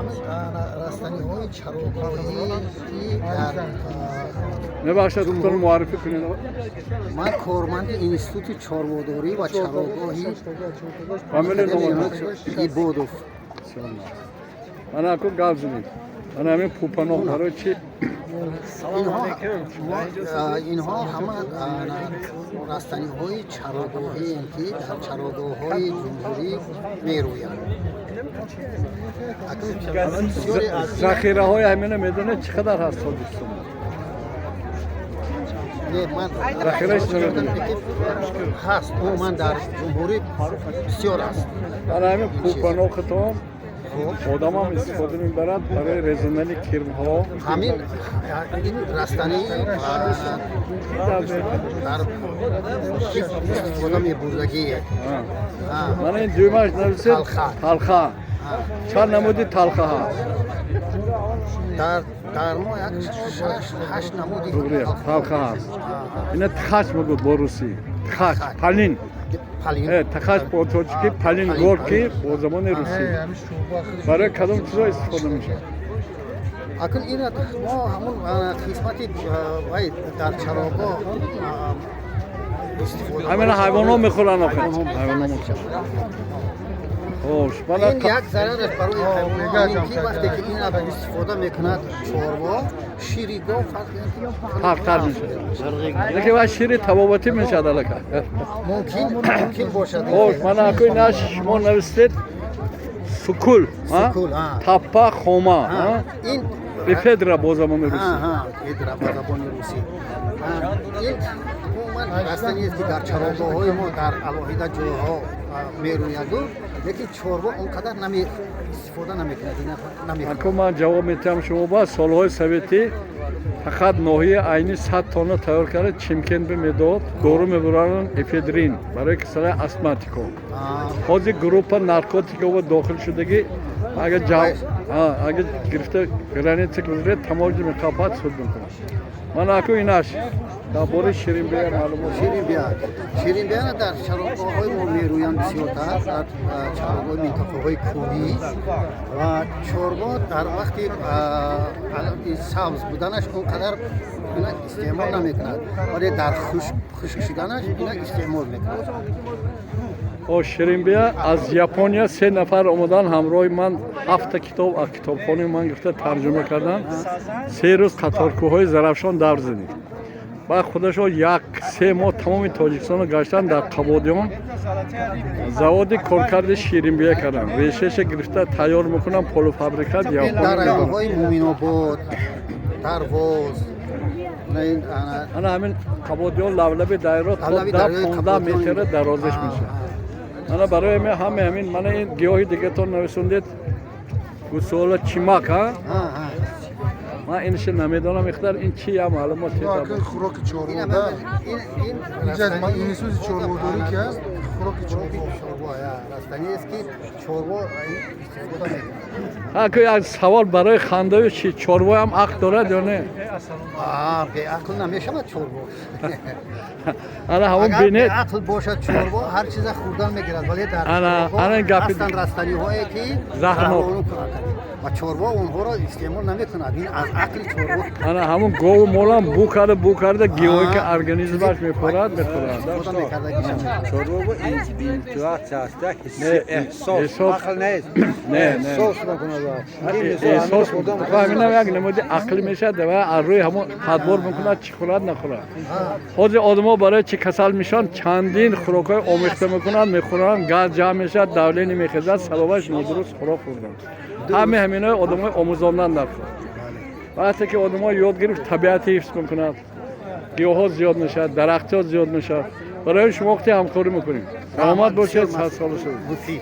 Ҳамин растаниҳои чарогоҳӣ, ки дар Мебахшад, худтон муаррифӣ кунед. Ман корманди Институти чорводорӣ ва чарогоҳи Фамилия, номатон? Ибодов. Мана, аку, гап занед. Мана, ҳамин пупанок барои чи? Инҳо ҳама растаниҳои чарогоҳием, ки дар чарогоҳҳои ҷумҳурӣ мерӯянд. Акнун бисёре аз Захираҳои ҳамина медонед, чӣ қадар ҳаст Тоҷикистон? Не, ман Захирааш намедонед? Ҳаст, умуман дар ҷумҳурӣ бисёр аст. Мана, ҳамин пупанокатон одамам истифода мебарад барои резондани кирмҳо. Ҳамин ин растанӣ дар истифода мебурдагие. Мана, ин дуюмаш нависед. Талха. Талха. Чанд намуди талха ҳаст? Дар мо як шаш, ҳашт намуди Туғри талха ҳаст. Ина тхач мегӯд бо русӣ, тхач, полин. Полин. Тхач бо тоҷикӣ, полин горький бо забони русӣ. Барои кадом чизо истифода мешавад? Акун ина мо ҳамун қисмати вай дар чарогоҳ истифода. Ҳамина ҳайвонҳо мехӯранд охир, ҳайвонҳо мехӯранд. Хош, мана. Ин як зарараш барои ҳайвонҳо ин ки вақте ки ина истифода мекунад чорво, шири гов фарқ Фарқтар мешавад, лекин вай шири табобатӣ мешавад аллакай. Мумкин бошад. Хош, мана, аку, ина шумо навистед сукул. Сукул, а. Таппа хома. Ин Эфедра бо забони русӣ. Эфедра бо забони русӣ. Ин умуман растаниест, ки дар чарогоҳҳои мо дар алоҳида ҷойҳо мерӯяду, лекин чорво он қадар нами истифода намекунад, намехӯрад. Аку, ман ҷавоб метиҳам шумо. Ба солҳои советӣ фақат ноҳияи Айни 100 тонна тайёр карда, Чимкент медод, дору мебураранд, эфедрин барои касалаи астматико. Ҳозир группа наркотикова дохил шудагӣ. Агар агар гирифта граница гузаред, таможня меқапад, суд мекунад. Ман, аку, инаш дар бораи ширинбия маълумот. Ширинбия. Ширинбияро дар чарогоҳҳои мо мерӯянд бисёртар, дар чарогоҳи минтақаҳои кӯҳӣ, ва чорво дар вақти сабз буданаш он қадар ина истеъмол намекунад, вале дар хушк шуданаш ина истеъмол мекунад. О, ширинбия аз Япония се нафар омадан ҳамроҳи ман, ҳафта китоб аз китобхонаи ман гирифта, тарҷума кардан. 3 рӯз қаторкӯҳҳои Зарафшон давр задем. Баъд худашо як 3 моҳ тамоми Тоҷикистонро гаштан, дар Қабодиён заводи коркарди ширинбия кардан, решаша гирифта тайёр мекунам, полуфабрикат. Дар Япония. районҳои Муминобод, Дарвоз, Ана, ҳамин Қабодиён, лавлаби дайро то лавлаби да дарёи 15 Қабодиён. метра дарозиш мешавад. Мана, барои ме ҳаме ҳамин. Мана, ин гиёҳи дигатон нависондед, гусола чимак, а? Ман инша намедонам, иқдар ин чи я маълумот. Хӯроки чорвода. Институти чорводорӣ ки ҳаст, хӯроки чорво. Растаниест, ки чорво истифода мекунад. Ҳа, ку як савол барои хандаю чи: чорвоям ақл дорад ё не? Беақл намешавад чорво. Ана, ҳамон Агар бинед. беақл бошад чорво, ҳар чиза хӯрдан мегирад, вале дар чорво Ана гапи- ҳастанд растаниҳое, ки Заҳрнок. заҳролуд, ва чорво онҳоро истеъмол намекунад. Ин аз ақли чорво. Ана, ҳамон гову молам бу карда, гиёҳе ки организмаш мехӯрад, мехӯрад. Истифода мекардагиша. Чорво интуитсия аст, Не, эҳсос, эҳсос. ақл нест. Не, не. Эҳсос мекунад. Эҳсос ҳаминам як намуди ақлӣ мешавад ва аз рӯи ҳамон тадбор мекунад, чӣ хӯрад, нахӯрад. Ҳозир одамо барои чӣ касал мешаванд? Чандин хӯрокҳои омехта мекунанд, мехӯранд, газ ҷамъ мешавад, давление мехезад. Сабабаш нодуруст хӯрок хӯрдан. Ҳаме ҳаминои одамои омӯзондан дар кор. Вақте ки одамо ёд гирифт, табиати ҳифз мекунад, гиёҳҳо зиёд мешавад, дарахтҳо зиёд мешавад. Барои шумо вақте ҳамкорӣ мекунем. Саломат бошед, садсола шавед. Муфид.